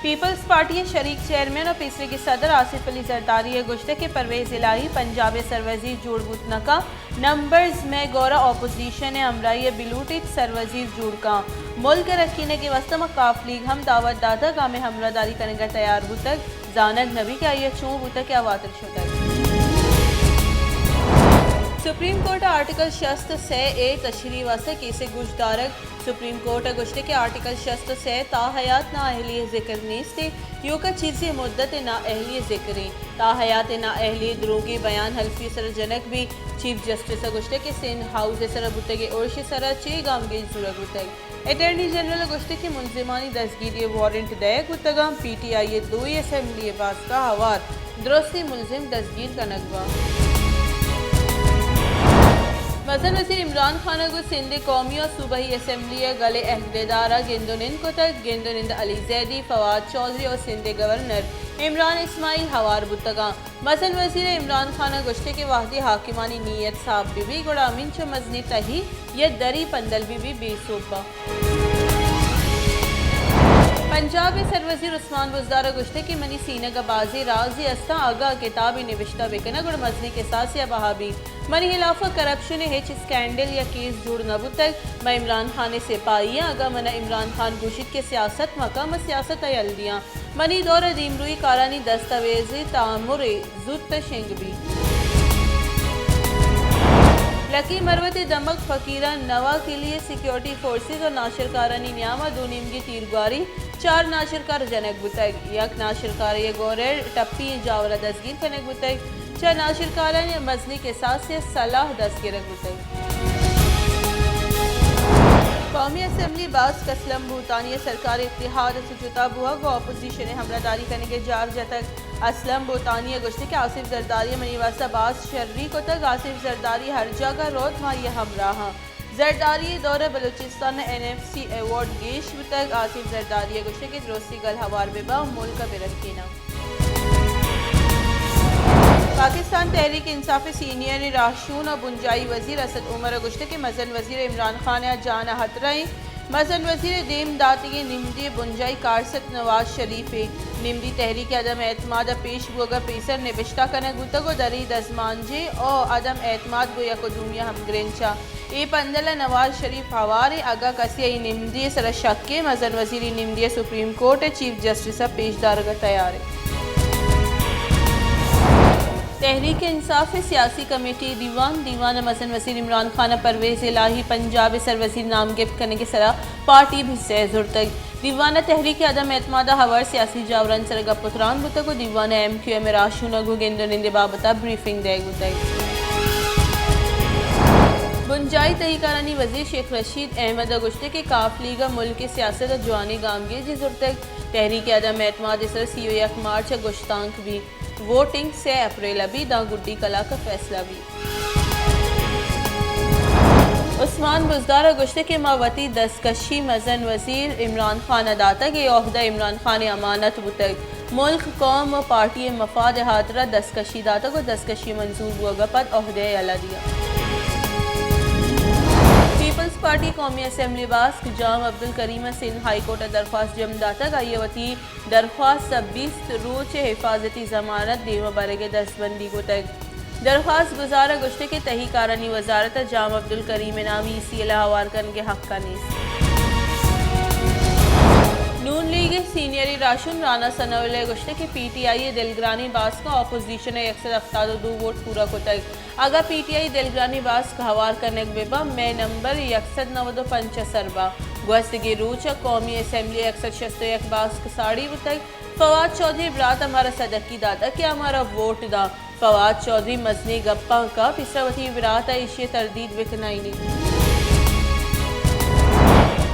Peoples party ءِ شریک چیئرمین ءُ پیسریگیں صدر آصف علی زرداری ءَ گوشتگ کہ پرویز الٰہی پنجاب ءِ سروزیر جوڑ بوت نہ کنت، نمبرز مئے گورا اپوزیشن ءِ ہمراہی ءَ بلوٹیت سروزیر جوڑ کنت، ملک ءِ رکینگ ءِ واستہ ما کاف لیگ ہم دعوت داتگ، آ مئے ہمراہداری کنگ ءَ تیار بوتگ، زانگ نہ بیت کہ آئی ءَ چون بوتگ کہ آ واتر شتگ۔ سپریم کورٹ ءَ آرٹیکل شست ءُ سے اے تشریح ءِ واستہ کیس ءِ گوشدارگ۔ سپریم کورٹ ءَ گوشتگ کہ آرٹیکل شست ءُ سے تا حیات نا اہلی ءِ ذکر نیست، ایوک ءَ چیزے مدت ءِ نا اہلی ءِ ذکر ایں۔ تا حیات ءِ نا اہلی ءِ دروگی بیان حلفی ءِ سرا جنگ بیت۔ چیف جسٹس ءَ گوشتگ کہ سندھ ہاؤس ءِ سرا بوتگیں ارش ءِ سرا چے گامگیج زورگ بوتگ۔ اٹارنی جنرل ءَ گوشتگ کہ ملزمانی دزگیری ءِ وارنٹ دئیگ بوتگ انت، پی ٹی آئی ءِ دوئیں اسمبلی ءِ باسک ءَ ہوار درستیں ملزم دزگیر کنگ بنت۔ مزن وزیر عمران خان ءَ گوں سندھ ءِ قومی ءُ صوبائی اسمبلی ءِ گل ءِ عہدیداراں گند ءُ نند کتگ، گند ءُ نند علی زیدی، فواد چوہدری ءُ سندھ ءِ گورنر عمران اسماعیل ہوار بوتگ انت۔ مزن وزیر عمران خان ءَ گوشتگ کہ وہدے حاکمانی نیت ساپ بہ بیت، گڑا ہمینچو مزنیں تہی یا دری پندل بہ بیت، بے سوب بنت۔ پنجاب ءِ سروزیر عثمان بزدار ءَ گوشتگ کہ منی سینگ ءَ بازیں رازے است انت، اگاں کتابے نبشتہ بہ کناں، گڑا مزنیں کساسے ءَ بہا بیت۔ منی ہلاف ءَ کرپشن ءِ ہچ اسکینڈل یا کیس جوڑ نہ بوتگ۔ من عمران خان ءِ سپاہی آں، اگاں من ءَ عمران خان گوشیت کہ سیاست مہ کن، من سیاست ءَ یل دیاں۔ منی دور ءِ دیمروئی کارانی دستاویزی تامرے زوت شنگ بیت۔ لکی مروت ءِ دمگ فقیران نوا کلی ءِ سیکورٹی فورسز ءُ ناشرکارانی نیام ءَ دو نیمگی تیرگواری، چار ناشرکار جنگ بوتگ، یک ناشرکارے ءِ گور ءِ ٹپی ئیں جاور ءَ دزگیر کنگ بوتگ۔ چہ ناشرکارانی مزنیں کساسے ءِ سلاہ دست گرگ بوتگ۔ قومی اسمبلی باسک اسلم بھوتانی ءَ سرکار اتحاد ءَ چہ جتا بوہگ ءُ اپوزیشن ءِ ہمراہداری کنگ ءِ جار جتگ۔ اسلم بھوتانی ءَ گوشتگ کہ آصف زرداری ءَ منی واستہ باز شری کتگ، آصف زرداری ہر جاگہ روت، ما آئی ءِ ہمراہ آں۔ زرداری ءِ دور ءَ بلوچستان ءَ این ایف سی ایوارڈ گیش بوتگ۔ آصف زرداری ءَ گوشتگ کہ درستی گل ہوار بہ بنت، ملک ءَ بہ رکیناں۔ پاکستان تحریک انصاف ءِ سینئریں راہشون ءُ بنجاہی وزیر اسد عمر ءَ گوشتگ کہ مزن وزیر عمران خان ءِ جان ءَ ہترہ ایں۔ مزن وزیر ءِ دیم داتگیں نمدی ءِ بنجاہی کارست نواز شریف ایں۔ نمدی تحریک عدم اعتماد ءَ پیش بوگ ءَ پیسر نبشتہ کنگ بوتگ ءُ دری دزمانجنی ءُ عدم اعتماد گوں یک ءُ دومی ءَ ہمگرنچ اَت۔ اے پندل ءَ نواز شریف ہوار ایں، اگاں کسے ءَ اے نمدی ءِ سرا شک ایں، مزن وزیر اے نمدی ءَ سپریم کورٹ ءِ چیف جسٹس ءَ پیش دارگ ءَ تیار ایں۔ تحریک انصاف ءِ سیاسی کمیٹی ءِ دیوان، دیوان ءَ مزن وزیر عمران خان ءَ پرویز الٰہی پنجاب ءِ سروزیر نام گپت کنگ ءِ سرا پارٹی بھسہ ءَ زرتگ۔ دیوان ءَ تحریک عدم اعتماد ءَ ہوار سیاسی جاورانی سر ءَ گپ ءُ تران بوتگ ءُ دیوان ءَ ایم کیو ایم ءِ راہشوناں گوں گند ءُ نند ءِ بابت ءَ بریفنگ دئیگ بوتگ۔ بنجاہی تہی کارانی وزیر شیخ رشید احمد ءَ گوشتگ کہ کاف لیگ ءَ ملک ءِ سیاست ءَ جوانیں گامگیجے زرتگ۔ تحریک عدم اعتماد ءِ سر ءَ سی ءُ یک مارچ ءَ گشتانک بیت۔ ووٹنگ سئے اپریل ءَ بیت، داں گڈی کلاک ءَ فیصلہ بیت۔ عثمان بزدار ءَ گوشتگ کہ ما وتی دستکشی مزن وزیر عمران خان ءَ داتگ، اے عہدہ عمران خان ءِ امانت بوتگ۔ ملک، قوم ءُ پارٹی ءِ مفاد ءِ ہاترا دستکشی داتگ ءُ دستکشی منظور بوگ ءَ پد عہدہ ءَ یلہ دیگ۔ پیپلز پارٹی قومی اسمبلی باسک جام عبدالکریم ءَ سندھ ہائی کورٹ ءَ درخواست جم داتگ، آئی ءَ وتی درخواست ءَ بیست روچ ءِ حفاظتی ضمانت دیم ءَ برگ ءِ دستبندی کتگ۔ درخواست گزار ءَ گوشتگ کہ تہی کارانی وزارت ءَ جام عبدالکریم ءِ نام ای سی ایل ءَ ہوار کنگ ءِ حق ءَ نیست۔ نون لیگ ءِ سینئریں راہشون رانا ثناء اللہ ءَ گوشتگ کہ پی ٹی آئی ءِ دلگرانیں باسکاں اپوزیشن ءِ یک سد ہفتاد ءُ دو ووٹ پورا کتگ۔ اگاں پی ٹی آئی دلگرانی باسک ہوار کنگ بہ بنت، مئے نمبر یک سد نود ءُ پنچ ءَ سر بنت۔ گوستگیں روچ ءَ قومی اسمبلی ءَ یک سد شست ءُ یک باسک ساڑی بوتگ۔ فواد چوہدری ءِ برات ءَ مارا سدکی داتگ کہ آ مارا ووٹ دنت۔ فواد چوہدری مزنیں گپاں کپت، پیسرا وتی برات ءَ ایشی ءِ تردید بہ کنائینیت۔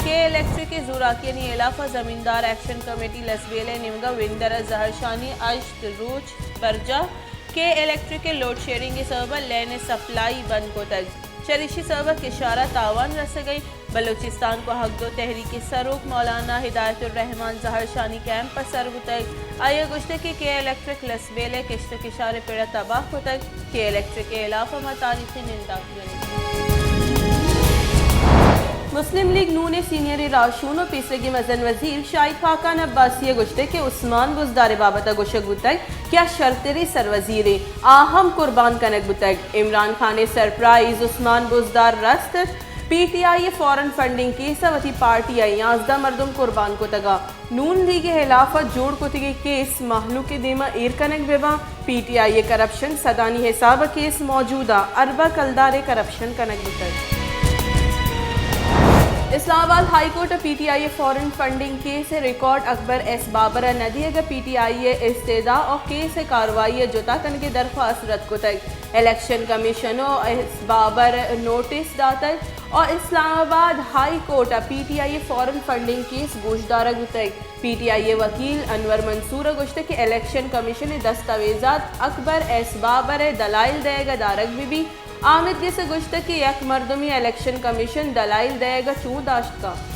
کے الیکٹرک ءِ زوراکیانی ہلاف ءَ زمیندار ایکشن کمیٹی لسبیلہ ءِ نیمگ ءَ وندر ءَ زہرشانی ہشت روچ برجاہ۔ کے الیکٹرک ءِ لوڈ شیڈنگ ءِ سبب ءَ لین ءِ سپلائی بند کتگ۔ چریشی ءِ سبب ءَ کشار ءَ تاوان رسگ ءَ انت۔ بلوچستان گوہک دو تحریک ءِ سروک مولانا ہدایت الرحمان زہرشانی کیمپ ءَ سر بوتگ۔ آئی ءَ گوشتگ کہ کے الیکٹرک لسبیلہ ءِ کشت ءُ کشار ءِ پڑ ءَ تباہ کتگ۔ کے الیکٹرک ءِ ہلاف ءَ ما تاریخی ننداک جنیں۔ مسلم لیگ نون ءِ سینئریں راہشون ءُ پیسریگیں مزن وزیر شاہد خاقان عباسی ءَ گوشتگ کہ عثمان بزدار ءِ بابت ءَ گوشگ بوتگ کہ آ شرتریں سروزیرے، آ ہم قربان کنگ بوتگ۔ عمران خان ءِ سرپرائز عثمان بزدار رست، پی ٹی آئی ءِ فارن فنڈنگ کیس ءَ وتی پارٹی ءِ یازدہ مردم قربان کتگ ءُ نون لیگ ءِ ہلاف ءَ جوڑ کتگیں کیس مہلوک ءِ دیما ایر کنگ بہ باں۔ پی ٹی آئی ءِ کرپشن سدانی حساب ءَ کیس موجود ءُ اربہ کلدار ءِ کرپشن کنگ بوتگ۔ اسلام آباد ہائی کورٹ ءَ پی ٹی آئی ءِ فارن فنڈنگ کیس ءِ ریکارڈ اکبر ایس بابر ءَ نہ دیگ ءَ پی ٹی آئی ءِ استدعا ءُ کیس ءِ کاروائی ءِ جتا کنگ ءِ درخواست رد کتگ۔ الیکشن کمیشن ءَ ایس بابر ءَ نوٹس داتگ ءُ اسلام آباد ہائی کورٹ ءَ پی ٹی آئی ءِ فارن فنڈنگ کیس گوشدارگ بوتگ۔ پی ٹی آئی ءِ وکیل انور منصور ءَ گوشتگ کہ الیکشن کمیشن ءِ دستاویزات اکبر ایس بابر ءِ دلائل دئیگ ءَ دارگ بہ بیت۔ آمید گس ءَ گوشتگ کہ یک مردمے ءَ الیکشن کمیشن دلائل دئیگ ءَ چوں داشت کنت؟